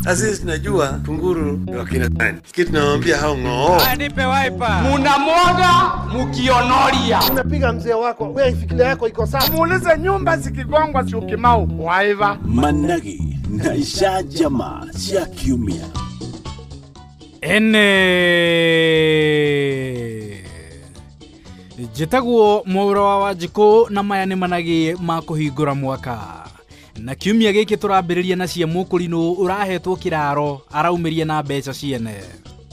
Sasa tunajua kunguru ni wakina nani. Kitu tunawaambia hao ngoo. Nipe wiper. Munamwaga mukionoria. Unapiga mzee wako, wewe fikira yako iko sawa. Muulize nyumba zikigongwa si ukimau waiva. Managi na Isha Jama cia kiumia. Ene njĩtagwo Mwaũra wa Wanjikũ na maya nĩ managĩ ma kũhingũra mwaka. Na kiumia gĩkĩ tũrambĩrĩria na cia mũkũrinũ ũrahetwo kĩraro araumĩria na mbeca ciene.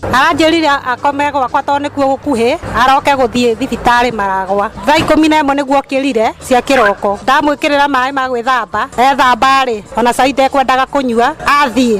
Aranjĩrire akome gwakwa tondũ nĩkuo gũkuhĩ aroke gũthiĩ thibitarĩ Maragwa. Thaa 11 nĩguo okĩrire cia kĩroko. Ndamwĩkĩrĩra maĩ ma gwĩthamba, ethamba rĩ ona cai ndekwendaga kũnyua athiĩ.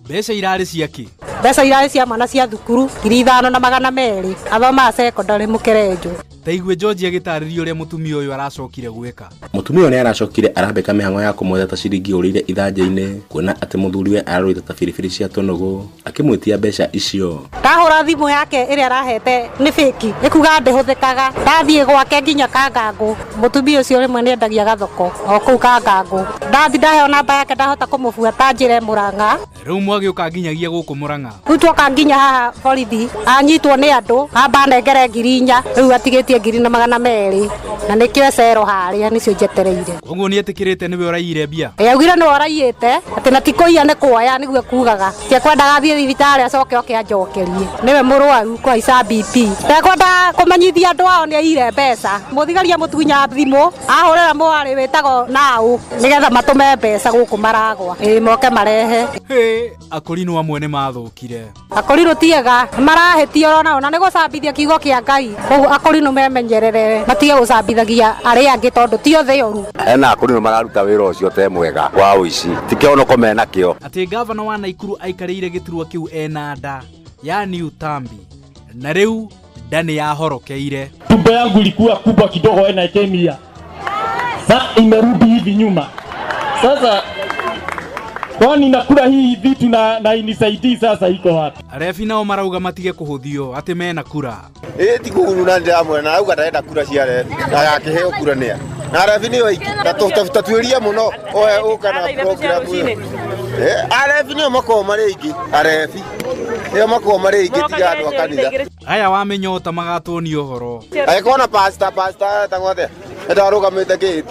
Mbeca irarĩ ciakĩ? Mbeca irarĩ cia mwana cia thukuru 5200 athomaga secondary Mũkerenjo. Taigue George agĩtarĩria ũrĩa mũtumia ũyũ aracokire gwĩka. Mũtumia ũyũ nĩaracokire arambĩka mĩhang'o ya kũmwetha ta ciringi ũrĩire ithanja-inĩ kuona atĩ mũthuriwe ararũĩte ta biribiri cia tũnũgũ akĩmwĩtia mbeca icio. Ndahũra thimũ yake ĩrĩa arahete nĩ fake ĩkuga ndĩhũthĩkaga. Ndathiĩ gwake nginya Kangangũ, mũtumia ũcio rĩmwe nĩendagia gathoko o kũu Kangangũ. Ndathi ndaheo namba yake ndahota kũmũbuata njĩre Mũrang'a. Rĩu mwagĩũka nginyagia gũkũ Mũrang'a? Rĩu twoka nginya haha borithi anyitwo nĩ andũ amba nengere 4,000 rĩu atigĩtie 1,200 na nĩkĩo cero harĩa nĩcio njetereire. Koguo nĩetĩkĩrĩte nĩwe ũraiyire mbia? Augire nĩwe ũraiyĩte atĩ na ti kũiya nĩ kuoya nĩguo kugaga. Ti ekwendaga athiĩ thibitarĩ acoke oke anjokerie. Nĩwe mũrwaru kũhaica BP. Ndekwendaga kũmenyithia andũ ao nĩaiyire mbeca. Mũthigari amũtunya thimũ ahũrĩra mwarĩ wĩtagwo Naũ nĩgetha matũme mbeca gũkũ Maragwa. Ĩĩ moke marehe. Akũrinũ amwe nĩmathũkire. Akũrinũ tiega marahĩtia orona na nĩgũcambithia kiugo kĩa Ngai. Koguo akũrinũ memenyerere matige gũcambithagia arĩa angĩ tondũ ti othe oru. Hena akũrinũ mararuta wĩra ũcio te mwega wa ũici ti kĩonoko mena kĩo. Atĩ gavana wa Naikuru aikarĩire gĩturwa kĩu ena nda yani utambi na rĩu nda nĩyahorokeire. Tumbo yangu ilikuwa kubwa kidogo when I came here. Sasa imerudi hivi nyuma. Sasa kwani nakula hii vitu na inisaidii sasa iko wapi? Refi nao marauga matige kuhuthio ati mena kura. Ti kũgununa ndĩramwĩra na arauga ndarenda kura cia refi na agakĩheo kura nĩa. Na refi nĩo aingĩ na tũtatuĩria mũno oe ũka na program ĩyo. Arebi nĩo makoragwo marĩ aingĩ, arebi nĩo makoragwo marĩ aingĩ tiga andũ a kanitha. Aya wamenyota magatuonia ũhoro. Angĩkorwo na pastor etagwo atĩa? Arũgamĩte kĩ?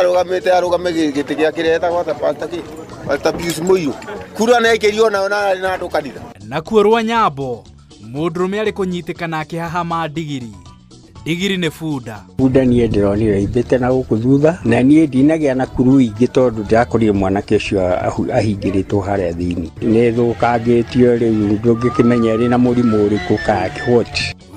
Arũgamĩte arũgame gĩtĩ gĩa kĩrĩa etagwo atĩa pastor kĩ? Pastor Pius Mũirũ. Kura nĩaikĩrio nao na arĩ na andũ kanitha. Nakuo rwa Nyambo mũndũrũme arĩ kũnyitĩkana akĩhahama ndigiri. Ndigiri nĩ bunda. Bunda niĩ ndĩronire imbĩte na gũkũ thutha na niĩ ndinagĩa na kuru ingĩ tondũ ndĩrakorire mwanake ũcio ahingĩrĩtwo harĩa thĩinĩ. Nĩ thũkangĩtio rĩu ndũngĩkĩmenya ĩrĩ na mũrimũ ũrĩkũ kana what.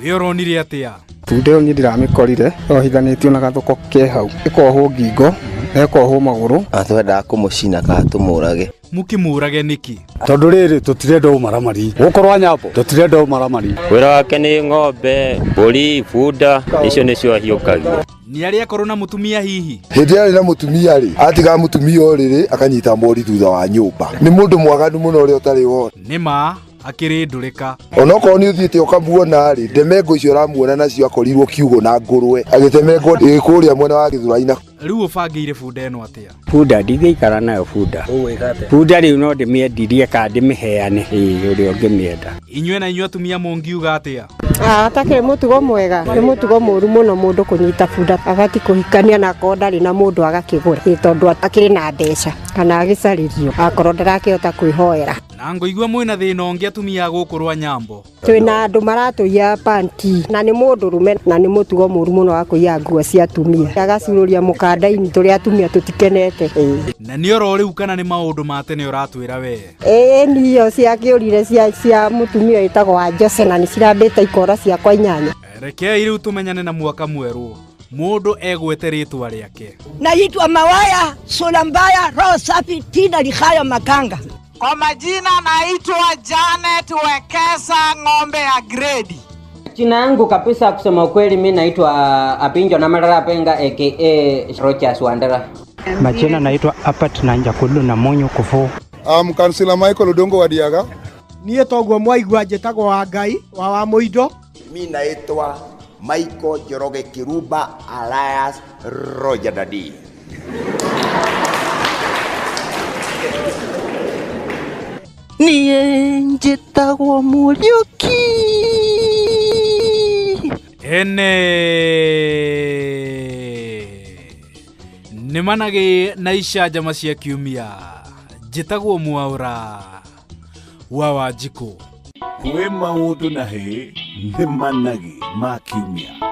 Wĩ ũronire atĩa? Bunda ĩyo niĩ ndiramĩkorire yohithanĩtio na gathoko ke hau ĩkohwo ngingo na ĩkohwo magũrũ. Twendaga kũmũcina kana tũmũrage. Mũkĩmũrage nĩkĩ? Tondũ rĩrĩ tũtirenda ũmaramari gũkũ rwa Nyambo tũtirenda ũmaramari. Wĩra wake nĩ ng'ombe, mbũri, bunda, icio nĩcio ahiũkagia. Nĩ arĩ akorwo na mũtumia hihi? Hĩndĩ ĩrĩa arĩ na mũtumia rĩ, atigaga mũtumia ũrĩrĩ akanyita mori thutha wa nyũmba. Nĩ mũndũ mwaganu mũno ũrĩa ũtarĩ wona. Nĩ ma akĩrĩ ndũrĩka. Onokorwo nĩ ũthiĩte ũkamuona rĩ, ndemengo icio ũramuona nacio akorirwo kiugũ na ngũrwe agĩtemengwo ĩ kũrĩa mwena wa Gĩthũrai. Rĩu ũbangĩire bunda ĩno atĩa? Bunda ndingĩikara nayo bunda. Bunda rĩu no ndĩmĩendirie kana ndĩmĩheane ũrĩa ũngĩmĩenda. Inyuĩ na inyuĩ atumia mũngiuga atĩa? Atakĩrĩ mũtugo mwega, nĩ mũtugo mũru mũno mũndũ kũnyita bunda abati kũhikania na akorwo ndarĩ na mũndũ agakĩgũra tondũ akĩrĩ na mbeca kana agĩcarĩrio akorwo ndarakĩhota kwĩhoera. Na ngũigua mwĩna thĩna ũngĩ atumia gũkũ rwa Nyambo. Twĩna andũ maratũiya panti na nĩ mũndũrũme na nĩ mũtugo mũru mũno wa kũiya nguo cia atumia agacurũria mũkanda-inĩ tũrĩa atumia tũtikenete. Na nĩ oro rĩu kana nĩ maũndũ ma tene ũratwĩra we? Ĩĩ niyo ciakĩũrire cia mũtumia wĩtagwo wa Jose na nĩ cirambĩte ikora ciakwa 8. Rekei rĩu tũmenyane na mwaka mwerũ mũndũ egwete rĩtwa rĩake. Naitwa Mawaya Sura Mbaya Roho Safi Tina Lihayo Makanga. Kwa majina naitwa Janet Wekesa ng'ombe ya gredi. Jina yangu kabisa kusema ukweli mimi naitwa Apinjo na Marara Penga aka Rochas Wandera. Majina naitwa Apat Nanja Kulu na Monyo Kufu. I'm Councillor Michael Odongo Wadiaga. Niĩ toguo mwaigua njĩtagwo wa Ngai wa Mũindo. Mimi naitwa Michael Njoroge Kiruba alias Roger Dadi. Niĩ njĩtagwo Mũriũki. Ene nĩ managĩ na icanjama cia kiumia. Njĩtagwo Mwaũra wa Wanjikũ. Kwĩ maũndũ na hĩ nĩ managĩ ma kiumia.